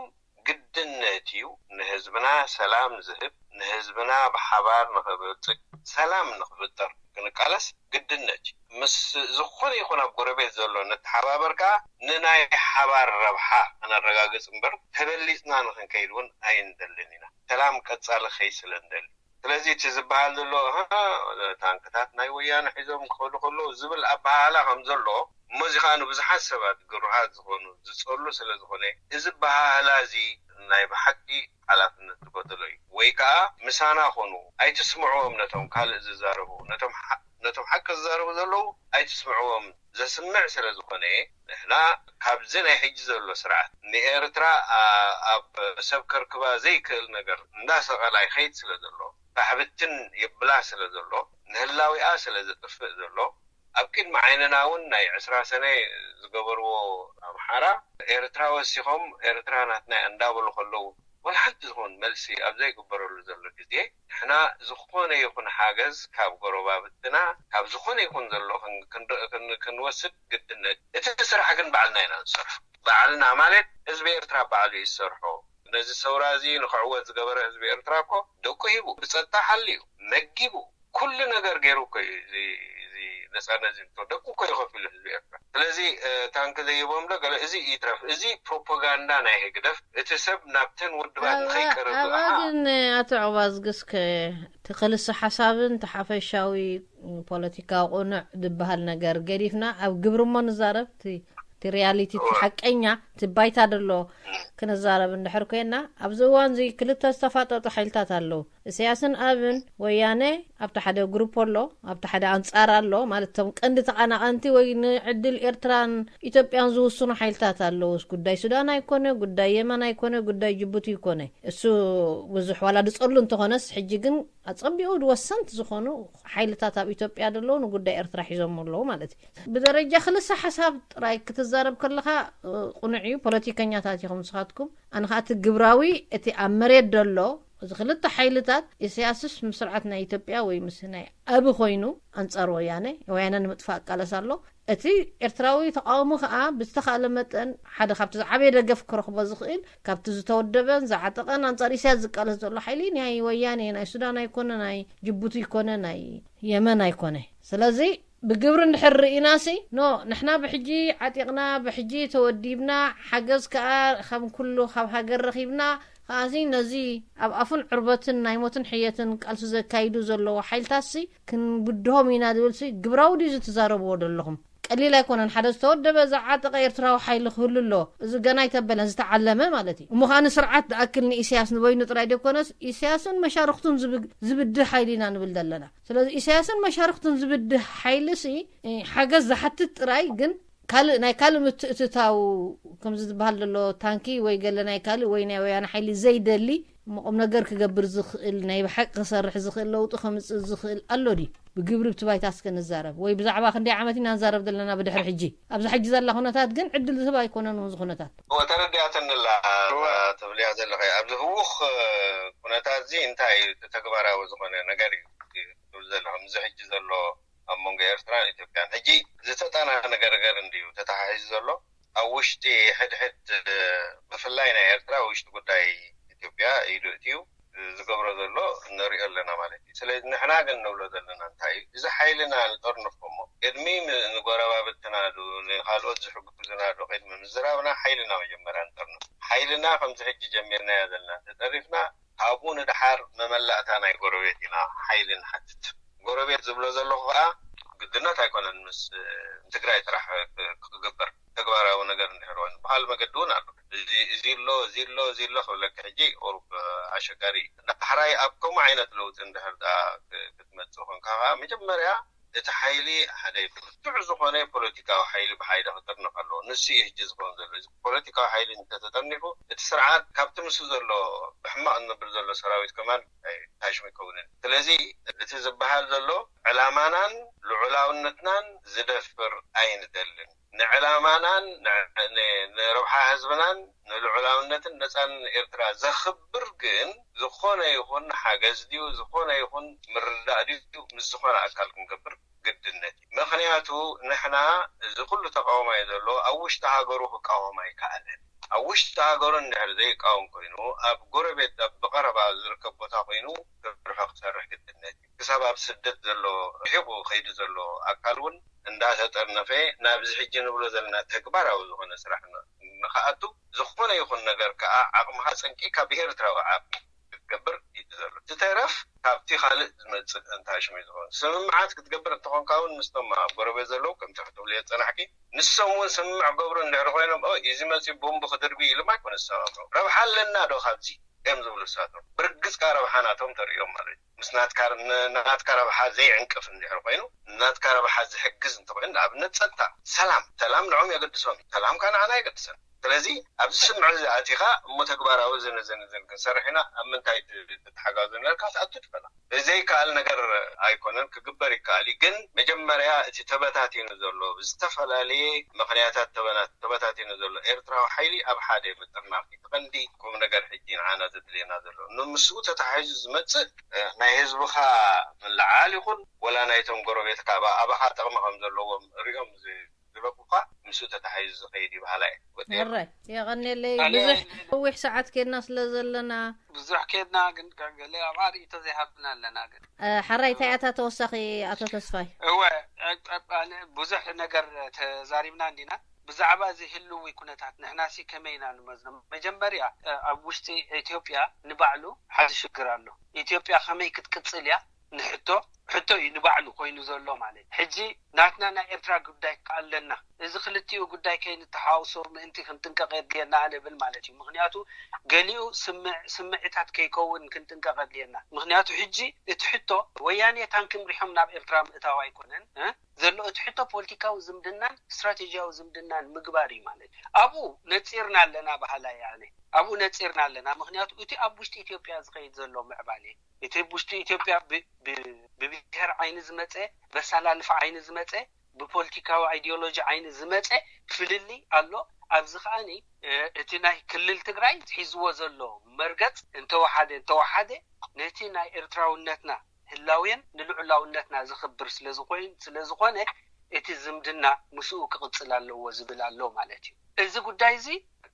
ግድነት እዩ ንህዝብና ሰላም ዝህብ፣ ንህዝብና ብሓባር ንኽበልጽግ፣ ሰላም ንኽፍጠር ክንቃለስ ግድነት እዩ። ምስ ዝኾነ ይኹን ኣብ ጎረቤት ዘሎ ንተሓባበር ከኣ ንናይ ሓባር ረብሓ ከነረጋግጽ እምበር ተበሊጽና ንኽንከይድ እውን ኣይንደልን ኢና። ሰላም ቀጻሊ ክኸይድ ስለ እንደሊ። ስለዚ እቲ ዝበሃል ዘሎ፣ ኣሃ፣ ታንክታት ናይ ወያነ ሒዞም ክኸዱ ከለዉ ዝብል ኣበሃህላ ከም ዘሎ፣ እሞ እዚ ከኣ ንብዙሓት ሰባት ግሩሃት ዝኾኑ፣ ዝጸሉ ስለ ዝኾነ፣ እዚ ኣበሃህላ እዚ ናይ ብሓቂ ሓላፍነት ዝጎደሎ እዩ። ወይ ከኣ ምሳና ኮኑ፣ ኣይትስምዕዎም ነቶም ካልእ ዝዛረቡ፣ ነቶም ሓ-፣ ነቶም ሓቂ ዝዛረቡ ዘለዉ ኣይትስምዕዎም። ዘስምዕ ስለ ዝኾነ፣ ንሕና ካብዚ ናይ ሕጂ ዘሎ ስርዓት ንኤርትራ፣ ኣ-፣ ኣብ ሰብ ከርክባ ዘይክእል ነገር እንዳሰቐላ ይኸይድ ስለ ዘሎ፣ ፋሕብትን የብላ ስለ ዘሎ፣ ንህላዊኣ ስለ ዘጥፍእ ዘሎ፣ ኣብ ቅድሚ ዓይንና እውን ናይ ዕስራ ሰነ ዝገበርዎ ኣምሓራ ኤርትራ ወሲኾም ኤርትራ ናትና እያ እንዳበሉ ከለዉ፣ ወላ ሓንቲ ዝኾን መልሲ ኣብ ዘይግበረሉ ዘሎ ግዜ፣ ንሕና ዝኾነ ይኹን ሓገዝ ካብ ጎረባብትና፣ ካብ ዝኾነ ይኹን ዘሎ ክን-፣ ክንድ-፣ ክን-፣ ክንወስድ ግድነት። እቲ ስራሕ ግን ባዕልና ኢና ንሰርሖ። ባዕልና ማለት ህዝቢ ኤርትራ ባዕሉ እዩ ዝሰርሖ። ነዚ ሰውራ እዚ ንኽዕወት ዝገበረ ህዝቢ ኤርትራ እኮ ደቁ ሂቡ፣ ብጸጥታ ሓልዩ፣ መጊቡ፣ ኩሉ ነገር ገይሩ እኮ እዩ እዚ፣ እዚ ነጻነት እዚ። ደቁ እኮ እዩ ከፊሉ ህዝቢ ኤርትራ። ስለዚ፣ እ፣ ታንክ ዘይቦም ዶ ገለ፣ እዚ ይትረፍ። እዚ ፕሮፓጋንዳ ናይ ህግደፍ፣ እቲ ሰብ ናብተን ውድባት ኣብኣ፣ ንኸይቀርብ ኣብኣ ኣሃ። ግን፣ ኣቶ ዑባዝግስ ከ እቲ ክልሰ ሓሳብን እቲ ሓፈሻዊ ፖለቲካዊ ቅኑዕ ዝበሃል ነገር ገዲፍና ኣብ ግብሪ እሞ ንዛረብ። እቲ፣ እቲ ሪያሊቲ፣ እቲ እወ። ሓቀኛ፣ እቲ ባይታ ደሎ እም። ክንዛረብ እንድሕር ኮይና፣ ኣብዚ እዋን እዚ ክልተ ዝተፋጠጡ ሓይልታት ኣለዉ። ኢሳያስን ኣብን ወያነ ኣብቲ ሓደ ግሩፕ ኣሎ፣ ኣብቲ ሓደ ኣንጻር ኣሎ። ማለት እቶም ቀንዲ ተቓናቐንቲ ወይ ንዕድል ኤርትራን ኢትዮጵያን ዝውስኑ ሓይልታት ኣለዉ። ጉዳይ ሱዳን ኣይኮነ፣ ጉዳይ የመን ኣይኮነ፣ ጉዳይ ጅቡቲ ኣይኮነ። እሱ ብዙሕ ዋላ ዝጸሉ እንተኾነስ፣ ሕጂ ግን ኣጸቢቑ ወሰንቲ ዝኾኑ ሓይልታት ኣብ ኢትዮጵያ ዘለዉ ንጉዳይ ኤርትራ ሒዞም ኣለዉ ማለት እዩ። ብደረጃ ክልሰ ሓሳብ ጥራይ ክትዛረብ ከለኻ፣ እ፣ ቅኑዕ እዩ። ፖለቲከኛታት ኢኹም ንስኻትኩም። ኣነ ኸኣ እቲ ግብራዊ፣ እቲ ኣብ መሬት ዘሎ፣ እዚ ክልተ ሓይልታት፣ ኢሳያስስ ምስ ስርዓት ናይ ኢትዮጵያ ወይ ምስ ናይ ኣብ ኮይኑ ኣንጻር ወያነ፣ ወያነ ንምጥፋእ እቃለስ ኣሎ። እቲ ኤርትራዊ ተቃውሞ ከኣ ብዝተኻእለ መጠን ሓደ ካብቲ ዝዓበየ ደገፍ ክረኽቦ ዝኽእል፣ ካብቲ ዝተወደበን ዝዓጠቐን ኣንጻር ኢሳያስ ዝቃለስ ዘሎ ሓይሊ ናይ ወያነ፣ ናይ ሱዳን ኣይኮነ፣ ናይ ጅቡቲ ኣይኮነ፣ ናይ የመን ኣይኮነ። ስለዚ ብግብሪ እንድሕር ርኢናሲ፣ ኖ፣ ንሕና ብሕጂ ዓጢቕና፣ ብሕጂ ተወዲብና፣ ሓገዝ ከኣ ከም ኩሉ ካብ ሃገር ረኺብና፣ ከኣሲ ነዚ ኣብ ኣፉን ዕርበትን ናይ ሞትን ሕየትን ቃልሲ ዘካይዱ ዘለዉ ሓይልታትሲ ክንብድሆም ኢና ዝብልሲ ግብራዊ ድዩ እዚ ትዛረብዎ ዘለኹም? ቀሊል ኣይኮነን። ሓደ ዝተወደበ ዝዓጠቐ ኤርትራዊ ሓይሊ ክህሉ ኣሎ። እዚ ገና ኣይተበለን፣ ዝተዓለመ ማለት እዩ። እሞ ኸኣ ንስርዓት ዝኣክል ንኢሳያስ ንበይኑ ጥራይ ዘይኮነስ፣ ኢሳያስን መሻርኽቱን ዝብ-፣ ዝብድህ ሓይሊ ኢና ንብል ዘለና። ስለዚ ኢሳያስን መሻርኽቱን ዝብድህ ሓይሊሲ፣ እ፣ ሓገዝ ዝሓትት ጥራይ፣ ግን ካልእ፣ ናይ ካልእ ምትእትታው ከምዚ ዝበሃል ዘሎ ታንኪ ወይ ገለ ናይ ካልእ ወይ ናይ ወያነ ሓይሊ ዘይደሊ፣ እሞ ቁም ነገር ክገብር ዝኽእል፣ ናይ ብሓቂ ክሰርሕ ዝኽእል፣ ለውጢ ከምጽእ ዝኽእል ኣሎ ድዩ? ብግብሪ ብቲ ባይታ እስከ ንዛረብ። ወይ ብዛዕባ ክንደይ ዓመት ኢና ንዛረብ ዘለና ብድሕሪ ሕጂ? ኣብዛ ሕጂ ዘላ ኩነታት ግን ዕድል ዝህብ ኣይኮነን እውን እዚ ኩነታት። እወ፣ ተረዲኣትኒ ኣላ፣ እወ። ትብልያ ዘለኺ። ኣብዚ ህዉኽ፣ እ፣ ኩነታት እዚ እንታይ እዩ ተግባራዊ ዝኾነ ነገር እዩ ትብል ዘለኺ? ምስዚ ሕጂ ዘሎ ኣብ መንጎ ኤርትራን ኢትዮጵያን ሕጂ ዝተጠናነገ ነገር እንድዩ ተተሓሒዙ ዘሎ። ኣብ ውሽጢ ሕድሕድ፣ እ፣ ብፍላይ ናይ ኤርትራ ውሽጢ ጉዳይ ኢትዮጵያ ኢዱ እትዩ ዝገብሮ ዘሎ ንሪኦ ኣለና ማለት እዩ። ስለዚ ንሕና ግን ንብሎ ዘለና እንታይ እዩ? እዚ ሓይልና ንጠርንፎ እሞ ቅድሚ ም-፣ ንጎረባብትና ዶ ንኻልኦት ዝሕግዙና ዶ ቅድሚ ምዝራብና ሓይልና መጀመርያ ንጠርንፎ። ሓይልና ከምዚ ሕጂ ጀሚርናዮ ዘለና ተጠሪፍና ካብኡ ንደሓር መመላእታ ናይ ጎረቤት ኢና ሓይሊ ንሓትት። ጎረቤት ዝብሎ ዘለኹ ከኣ ግድነት ኣይኮነን ምስ፣ እ፣ ትግራይ ጥራሕ ክ-፣ ክግበር ተግባራዊ ነገር እንድሕር ኮይኑ በሃል መገዲ እውን ኣሎ። እዚ፣ እዚ ኣሎ፣ እዚ ኣሎ፣ እዚ ኣሎ ክብለካ ሕጂ ቁሩብ ኣሸጋሪ እዩ። ዳሕራይ ኣብ ከምኡ ዓይነት ለውጢ እንድሕር ደኣ ክ-፣ ክትመጽእ ኮንካ ከኣ መጀመርያ እቲ ሓይሊ ሓደ ብርቱዕ ዝኾነ ፖለቲካዊ ሓይሊ ብሓይሊ ክጥርነፍ ኣለዎ። ንሱ እዩ ሕጂ ዝኸውን ዘሎ። እዚ ፖለቲካዊ ሓይሊ እንተተጠርኒፉ እቲ ስርዓት ካብቲ ምስኡ ዘሎ ብሕማቕ እንብል ዘሎ ሰራዊት ከማን ኣይታሽሙ ይከውንን። ስለዚ እቲ ዝበሃል ዘሎ ዕላማናን ልዑላውነትናን ዝደፍር ኣይንደልን። ንዕላማናን ን-፣ ን-፣ ንረብሓ ህዝብናን ንልዑላውነትን ነጻን ኤርትራ ዘኽብር ግን ዝኾነ ይኹን ሓገዝ ድዩ፣ ዝኾነ ይኹን ምርዳእ ድዩ፣ ምስ ዝኾነ ኣካል ክንገብር ግድነት እዩ። ምኽንያቱ ንሕና እዚ ኩሉ ተቃውሞ እዩ ዘሎ፣ ኣብ ውሽጢ ሃገሩ ክቃወም ኣይከኣለን። ኣብ ውሽጢ ሃገሩ እንድሕር ዘይቃወም ኮይኑ፣ ኣብ ጎረቤት፣ ኣብ ብቐረባ ዝርከብ ቦታ ኮይኑ ርሑቕ ክሰርሕ ግድነት እዩ። ክሳብ ኣብ ስደት ዘሎ፣ ርሒቑ ከይዱ ዘሎ ኣካል እውን እንዳተጠርነፈ ናብዚ ሕጂ ንብሎ ዘለና ተግባራዊ ዝኾነ ስራሕ ን-፣ ንኽኣቱ፣ ዝኾነ ይኹን ነገር ከዓ ዓቕምኻ ጸንቂካ ብኤርትራዊ ዓቕሚ ክትገብር እዩ ዘሎ። እቲ ተረፍ ካብቲ ካልእ ዝመጽእ እንታሽሙ እዩ ዝኾን። ስምምዓት ክትገብር እንተኾንካ እውን ምስቶም ኣብ ጎረቤት ዘለዉ ከምቲ ክትብልዮ ዝጸናሕኪ፣ ንሶም እውን ስምምዕ ገብሩ እንድሕር ኮይኖም፣ "ኦ፣ እዚ መጺኡ ቦምብ ክድርቢ" ኢሎም ኣይኮነ ዝሰማምዑ። "ረብሓ ኣለና ዶ ካብዚ?" እዮም ዝብሉ ንሳቶም። ብርግጽ ከኣ ረብሓ ናቶም ተርእዮም ማለት እዩ። ምስ ናትካ፣ ን-፣ ናትካ ረብሓ ዘይዕንቅፍ እንድሕር ኮይኑ፣ ናትካ ረብሓ ዝሕግዝ እንተኾይኑ፣ ንኣብነት ጸጥታ፣ ሰላም፣ ሰላም ንዖም የገድሶም እዩ። ሰላም ከኣ ንዓና የገድሰን። ስለዚ ኣብዚ ስምዑ እዚ ኣቲኻ እሞ ተግባራዊ ዝን ዝን ዝን ክንሰርሕ ኢና፣ ኣብ ምንታይ ት-፣ ትተሓጋዙ ነርካ ትኣቱ ትፈላ። ዘይከኣል ነገር ኣይኮነን፣ ክግበር ይከኣል እዩ። ግን መጀመርያ እቲ ተበታቲኑ ዘሎ ብዝተፈላለየ ምኽንያታት ተበና-፣ ተበታቲኑ ዘሎ ኤርትራዊ ሓይሊ ኣብ ሓደ ምጥርናፍ እዩ። እቲ ቀንዲ ቁም ነገር ሕጂ ንዓና ዘድልየና ዘሎ። ንምስኡ ተታሒዙ ዝመጽእ፣ እ፣ ናይ ህዝብኻ ምልዓል ይኹን ወላ ናይቶም ጎረቤትካ ኣብ-፣ ኣባኻ ጥቕሚ ከም ዘለዎም ሪኦም ዝ-፣ ዝበቁኻ ምስኡ ተታሒዙ ዝኸይድ እዩ በሃላይ እየ። ወዲ ኤርትራ። ሕራይ፣ የቐንየለይ። ኣነ ብዙሕ ነዊሕ ሰዓት ኬድና ስለ ዘለና። ብዙሕ ኬድና ግን ገለ ኣብኣ ርእይቶ ዘይሃብና ኣለና ግን። እ፣ ሕራይ፣ እንታይ እታ ተወሳኺ ኣቶ ተስፋይ? እወ፣ እ፣ እ፣ ኣነ ብዙሕ ነገር ተዛሪብና እንዲና። ብዛዕባ እዚ ህልዊ ኩነታት ንሕናሲ ከመይ ኢና ንመዝኖ? መጀመርያ፣ እ፣ ኣብ ውሽጢ ኢትዮጵያ ንባዕሉ ሓደ ሽግር ኣሎ። ኢትዮጵያ ከመይ ክትቅጽል እያ ንሕቶ፣ ሕቶ እዩ ንባዕሉ ኮይኑ ዘሎ ማለት እዩ። ሕጂ ናትና ናይ ኤርትራ ጉዳይ ከኣ ኣለና። እዚ ክልቲኡ ጉዳይ ከይንተሓዋውሶ ምእንቲ ክንጥንቀቕ የድልየና ንብል ማለት እዩ። ምኽንያቱ ገሊኡ ስምዕ-፣ ስምዒታት ከይከውን ክንጥንቀቕ የድልየና። ምኽንያቱ ሕጂ እቲ ሕቶ ወያኔ ታንኪ ምሪሖም ናብ ኤርትራ ምእታው ኣይኮነን፣ እ? ዘሎ እቲ ሕቶ ፖለቲካዊ ዝምድናን ስትራቴጂያዊ ዝምድናን ምግባር እዩ ማለት እዩ። ኣብኡ ነጺርና ኣለና በሃላይ እየ ኣነ። ኣብኡ ነጺርና ኣለና። ምኽንያቱ እቲ ኣብ ውሽጢ ኢትዮጵያ ዝኸይድ ዘሎ ምዕባሌ፣ እቲ ኣብ ውሽጢ ኢትዮጵያ ብ-፣ ብ-፣ ብብሄር ዓይኒ ዝመጸ፣ በሰላልፍ ዓይኒ ዝመጸ፣ ብፖለቲካዊ ኣይዲዮሎጂ ዓይኒ ዝመጸ ፍልልይ ኣሎ። ኣብዚ ከኣኒ፣ እ፣ እቲ ናይ ክልል ትግራይ ሒዝዎ ዘሎ መርገጽ እንተወሓደ፣ እንተወሓደ ነቲ ናይ ኤርትራውነትና ህላዌን ንልዑላውነትና ዘኽብር ስለ ዝኾይን-፣ ስለ ዝኾነ እቲ ዝምድና ምስኡ ክቕጽል ኣለዎ ዝብል ኣሎ ማለት እዩ። እዚ ጉዳይ እዚ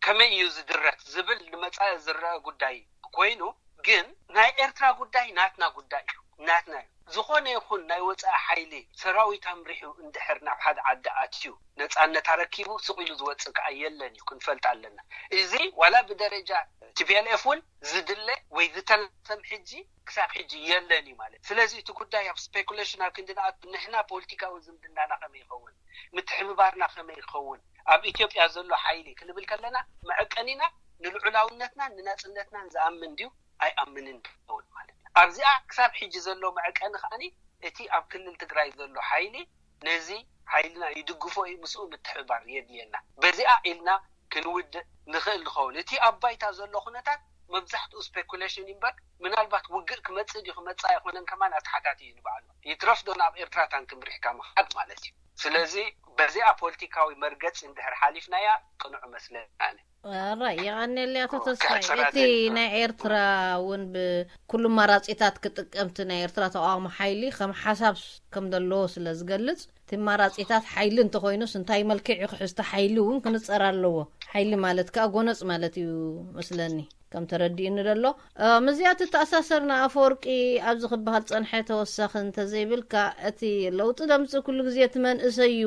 ከመይ እዩ ዝድረት ዝብል ንመጻኢ ዝረአ ጉዳይ ኮይኑ፣ ግን ናይ ኤርትራ ጉዳይ ናትና ጉዳይ እዩ፣ ናትና እዩ። ዝኾነ ይኹን ናይ ወጻኢ ሓይሊ ሰራዊት ኣምሪሑ እንድሕር ናብ ሓደ ዓዲ ኣትዩ ነጻነት ኣረኪቡ ስቕ ኢሉ ዝወጽእ ከኣ የለን እዩ፣ ክንፈልጥ ኣለና። እዚ ዋላ ብደረጃ ቲ ፒ ኤል ኤፍ እውን ዝድለ ወይ ዝተላሰም ሕጂ ክሳብ ሕጂ የለን እዩ ማለት። ስለዚ እቲ ጉዳይ ኣብ ስፔኩሌሽን ኣብ ክንዲ ንኣቱ፣ ንሕና ፖለቲካዊ ዝምድናና ከመይ ይኸውን፣ ምትሕብባርና ከመይ ይኸውን፣ ኣብ ኢትዮጵያ ዘሎ ሓይሊ ክንብል ከለና መዐቀኒና ንልዑላውነትናን ንናጽነትናን ዝኣምን ድዩ ኣይኣምንን ይኸውን ማለት እዩ። ኣብዚኣ ክሳብ ሕጂ ዘሎ መዐቀኒ ከኣኒ እቲ ኣብ ክልል ትግራይ ዘሎ ሓይሊ ነዚ ሓይልና ይድግፎ እዩ፣ ምስኡ ምትሕብባር የድልየና። በዚኣ ኢልና ክንውድእ ንኽእል ንኸውን። እቲ ኣብ ባይታ ዘሎ ኩነታት መብዛሕትኡ ስፔኩሌሽን እዩ እምበር፣ ምናልባት ውግእ ክመጽእ ድዩ ክመጽእ ኣይኮነን ከማን ኣተሓታቲ እዩ ንባዕሉ። ይትረፍ ዶ ናብ ኤርትራ ታንኪ ምሪሕካ ምኻድ ማለት እዩ። ስለዚ በዚኣ ፖለቲካዊ መርገጺ እንድሕር ሓሊፍናያ ቅኑዕ መስለኒ ኣነ። ኣራይ፣ የቐንየለይ ኣቶ ኦ፣ ተስፋይ። ከሕጽራ እቲ ዘሊ-፣ ናይ ኤርትራ እውን ብኩሉ ኣማራጺታት ክጥቀምቲ ናይ ኤርትራ ተቃዋሚ ሓይሊ ከም ሓሳብ ከም ዘለዎ ስለ ዝገልጽ፣ እቲ ኣማራጺታት ሓይሊ እንተኾይኑስ እንታይ መልክዕ እዩ ክሕዝቲ ሓይሊ እውን ክንጸር ኣለዎ። ሓይሊ ማለት ከኣ ጎነጽ ማለት እዩ መስለኒ፣ ከም ተረዲኡኒ ዘሎ። እ፣ ምስዚኣ ትተኣሳሰር ንኣፈወርቂ ኣብዚ ክበሃል ጸንሐ ተወሳኺ እንተዘይብልካ፣ እቲ ለውጢ ዘምጽእ ኩሉ ግዜ እቲ መንእሰይ እዩ።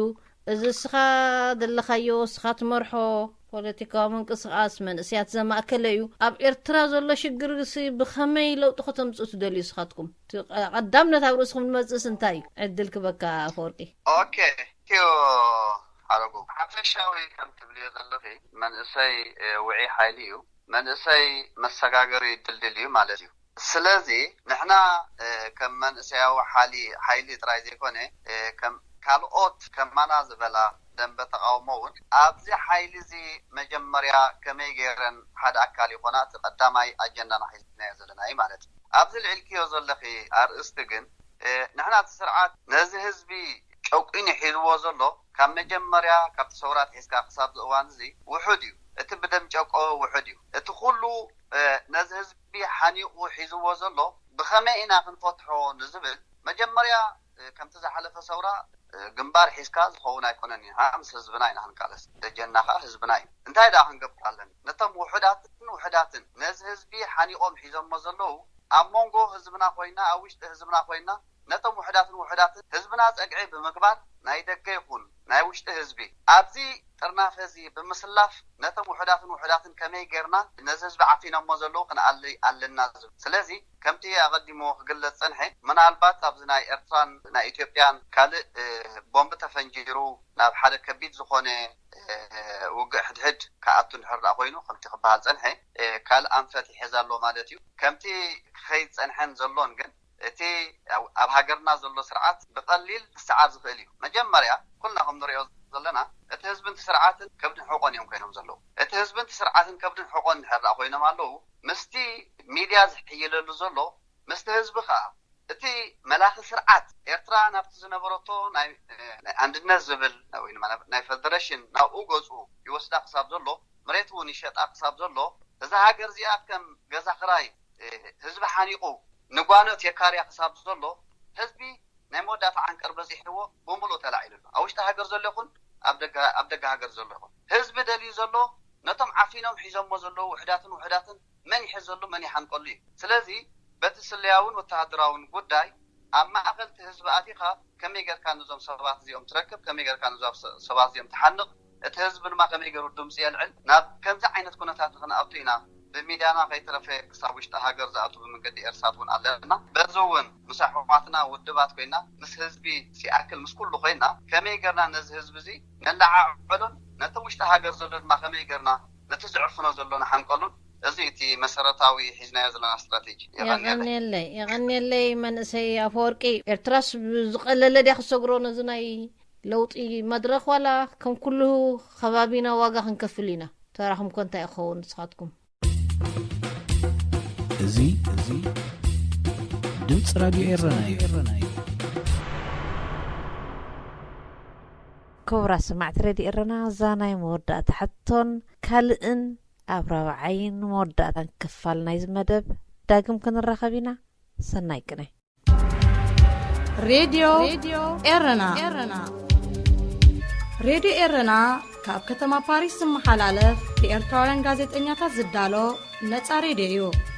እዚ እስኻ ዘለኻዮ፣ እስኻ ትመርሖ ፖለቲካዊ ምንቅስቓስ መንእሰያት ዘማእከለ እዩ። ኣብ ኤርትራ ዘሎ ሽግርሲ ብኸመይ ለውጢ ከተምጽኡ ትደልዩ እስኻትኩም? እቲ ቀ-፣ ቀዳምነት ኣብ ርእስኹም ዝመጽእስ እንታይ እዩ? ዕድል ክበካ ኣፈወርቂ። ኦኬ፣ ቲዮ ሓረጉ። ሓፈሻዊ ከም ትብልዮ ዘለኺ መንእሰይ፣ እ፣ ውዒ ሓይሊ እዩ። መንእሰይ መሰጋገሪ ድልድል እዩ ማለት እዩ። ስለዚ ንሕና፣ እ፣ ከም መንእሰያዊ ሓሊ-፣ ሓይሊ ጥራይ ዘይኮነ፣ እ፣ ከም ካልኦት ከማና ዝበላ ደንበ ተቃውሞ እውን ኣብዚ ሓይሊ እዚ መጀመርያ ከመይ ገይረን ሓደ ኣካል ይኾና፣ እቲ ቀዳማይ ኣጀንዳና ሒዝናዮ ዘለና እዩ ማለት እዩ። ኣብዚ ልዒልክዮ ዘለኺ ኣርእስቲ ግን፣ እ፣ ንሕና እቲ ስርዓት ነዚ ህዝቢ ጨቂኑ ሒዝዎ ዘሎ ካብ መጀመርያ ካብቲ ሰውራ ኣትሒዝካ ክሳብ ዝእዋን እዚ ውሑድ እዩ። እቲ ብደም ጨቆ ውሑድ እዩ። እቲ ኩሉ ነዚ ህዝቢ ሓኒቑ ሒዝዎ ዘሎ ብኸመይ ኢና ክንፈትሖ ንዝብል መጀመርያ ከምቲ ዝሓለፈ ሰውራ ግንባር ሒዝካ ዝኸውን ኣይኮነን እዩ። ምስ ህዝብና ኢና ክንቃለስ። ደጀንና ከዓ ህዝብና እዩ። እንታይ ደኣ ክንገብር ኣለና? ነቶም ውሑዳትን ውሑዳትን ነዚ ህዝቢ ሓኒቖም ሒዞሞ ዘለዉ ኣብ መንጎ ህዝብና ኮይና ኣብ ውሽጢ ህዝብና ኮይና ነቶም ውሕዳትን ውሕዳትን ህዝብና ጸግዒ ብምግባር ናይ ደገ ይኹን ናይ ውሽጢ ህዝቢ ኣብዚ ጥርናፈ እዚ ብምስላፍ ነቶም ውሕዳትን ውሕዳትን ከመይ ጌርና ነዚ ህዝቢ ዓፊኖሞ ዘለዉ ክንኣሊ ኣለና ዝብል። ስለዚ ከምቲ ኣቐዲሙ ክግለጽ ጸንሐ ምናልባት ኣብዚ ናይ ኤርትራን ናይ ኢትዮጵያን ካልእ ቦምብ ተፈንጂሩ ናብ ሓደ ከቢድ ዝኾነ ውግእ ሕድሕድ ክኣቱ እንድሕር ደኣ ኮይኑ ከምቲ ክበሃል ጸንሐ ካልእ ኣንፈት ይሕዝ ኣሎ ማለት እዩ። ከምቲ ክኸይድ ጸንሐን ዘሎን ግን እቲ ኣብ ሃገርና ዘሎ ስርዓት ብቐሊል ክሰዓር ዝኽእል እዩ። መጀመርያ ኩልና ከም ንሪኦ ዘለና እቲ ህዝብን እቲ ስርዓትን ከብድን ሕቆን እዮም ኮይኖም ዘለዉ። እቲ ህዝብን እቲ ስርዓትን ከብድን ሕቆን እንድሕር ደኣ ኮይኖም ኣለዉ ምስቲ ሚድያ ዝሕይለሉ ዘሎ ምስቲ ህዝቢ ከዓ እቲ መላኺ ስርዓት ኤርትራ ናብቲ ዝነበረቶ ናይ ናይ ኣንድነት ዝብል ወይ ድማ ናይ ፌደሬሽን ናብኡ ገጹ ይወስዳ ክሳብ ዘሎ መሬት እውን ይሸጣ ክሳብ ዘሎ እዛ ሃገር እዚኣ ከም ገዛ ክራይ ህዝቢ ሓኒቑ ንጓኖት የካርያ ክሳብ ዘሎ ህዝቢ ናይ መወዳእታ ዓንቀር በፂሕዎ ብምሉእ ተላዒሉ ኣሎ። ኣብ ውሽጢ ሃገር ዘሎ ይኹን ኣብ ደገ ኣብ ደገ ሃገር ዘሎ ይኹን ህዝቢ ደልዩ ዘሎ ነቶም ዓፊኖም ሒዞሞ ዘለዉ ውሕዳትን ውሕዳትን መን ይሕዘሉ መን ይሓንቀሉ እዩ። ስለዚ በቲ ስለያውን ወተሃደራውን ጉዳይ ኣብ ማእኸል እቲ ህዝቢ ኣቲኻ ከመይ ጌርካ ነዞም ሰባት እዚኦም ትረክብ፣ ከመይ ጌርካ ነዞም ሰባት እዚኦም ትሓንቕ፣ እቲ ህዝቢ ድማ ከመይ ገይሩ ድምፂ የልዕል። ናብ ከምዚ ዓይነት ኩነታት ንክንኣቱ ኢና ብሚድያና ከይተረፈ ክሳብ ውሽጢ ሃገር ዝኣቱ ብመንገዲ ኤርሳት እውን ኣለና። በዚ እውን ምስ ኣሕዋትና ውድባት ኮይና ምስ ህዝቢ ሲኣክል ምስ ኩሉ ኮይና ከመይ ገርና ነዚ ህዝቢ እዚ ነለዓዕሎን ነቲ ውሽጢ ሃገር ዘሎ ድማ ከመይ ገርና ነቲ ዝዕፍኖ ዘሎ ንሓንቀሉን እዚ እቲ መሰረታዊ ሒዝናዮ ዘለና ስትራቴጂ። የቐንየለይ። የቐንየለይ መንእሰይ ኣፈወርቂ። ኤርትራስ ብዝቐለለ ድያ ክሰግሮ ነዚ ናይ ለውጢ መድረኽ ዋላ ከም ኩሉ ከባቢና ዋጋ ክንከፍል ኢና? ተራኹም ከ እንታይ ክኸውን ንስኻትኩም? እዚ እዚ ድምፂ ራድዮ ኤረና እዩ። ክቡራት ሰማዕቲ ሬድዮ ኤረና እዛ ናይ መወዳእታ ሕቶን ካልእን ኣብ ራብዓይን መወዳእታን ክፋል ናይዚ መደብ ዳግም ክንራኸብ ኢና። ሰናይ ቅነ። ሬድዮ ኤረና ሬድዮ ኤረና ካብ ከተማ ፓሪስ ዝመሓላለፍ ብኤርትራውያን ጋዜጠኛታት ዝዳሎ ነጻ ሬድዮ እዩ።